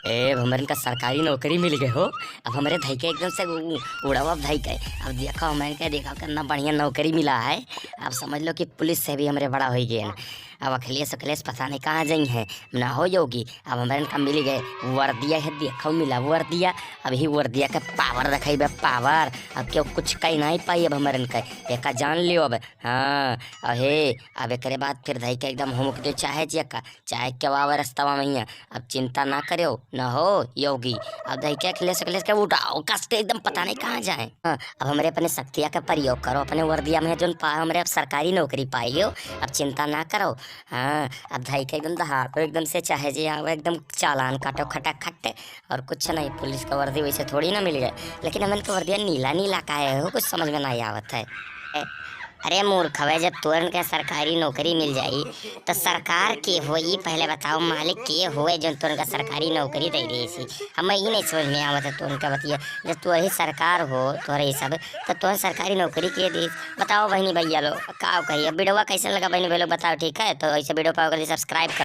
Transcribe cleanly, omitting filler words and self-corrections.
ए अब हमरे का सरकारी नौकरी मिल गए हो। अब हमारे धई के एकदम से उड़ावा धई के। अब देखो हमारे के देखो कितना बढ़िया नौकरी मिला है। अब समझ लो कि पुलिस से भी हमारे बड़ा हो गए। अब अखिलेश अखिलेश पता नहीं कहाँ जाई है ना हो योगी। अब हमारे का मिल गए वर्दिया है, देखो मिला वर्दिया। अब ही वर्दिया के पावर रखे पावर। अब क्यों कुछ कही नहीं पाई अब हमारे के एका जान लियो अब। हाँ अब हे अब एक बाद फिर धई के एकदम होमक दे चाहे जिया चाहे क्यों आवे रास्ता में ही। अब चिंता ना करो ना हो योगी। अब धई के अखिलेश अखिलेश के उठाओ कस के एकदम पता नहीं कहाँ जाए। हाँ, अब हमारे अपने शक्तिया का प्रयोग करो अपने वर्दिया में जो पा हमारे अब सरकारी नौकरी पाई हो। अब चिंता ना करो। हाँ अब धई के एकदम दहाड़ो एकदम से चाहे जी आओ एकदम चालान काटो खटाखट और कुछ नहीं। पुलिस का वर्दी वैसे थोड़ी ना मिल गए, लेकिन हमन के वर्दिया नीला नीला का है हो, कुछ समझ में नहीं आवत है। अरे मूर्खवे, जब तुरंत के सरकारी नौकरी मिल जाई तो सरकार के होई पहले बताओ, मालिक के होए जो तुरंत का सरकारी नौकरी दे रही सी। हमें ई नहीं समझ में आवत है तुरंत का बतिया। जब तू ही सरकार हो तोहरे सब तो तोहर सरकारी नौकरी के दी। बताओ बहनी भैया लोग का कही। अब वीडियो कैसे लगा बहनी भैया लोग बताओ, ठीक है? तो ऐसे वीडियो पाओ सब्सक्राइब कर।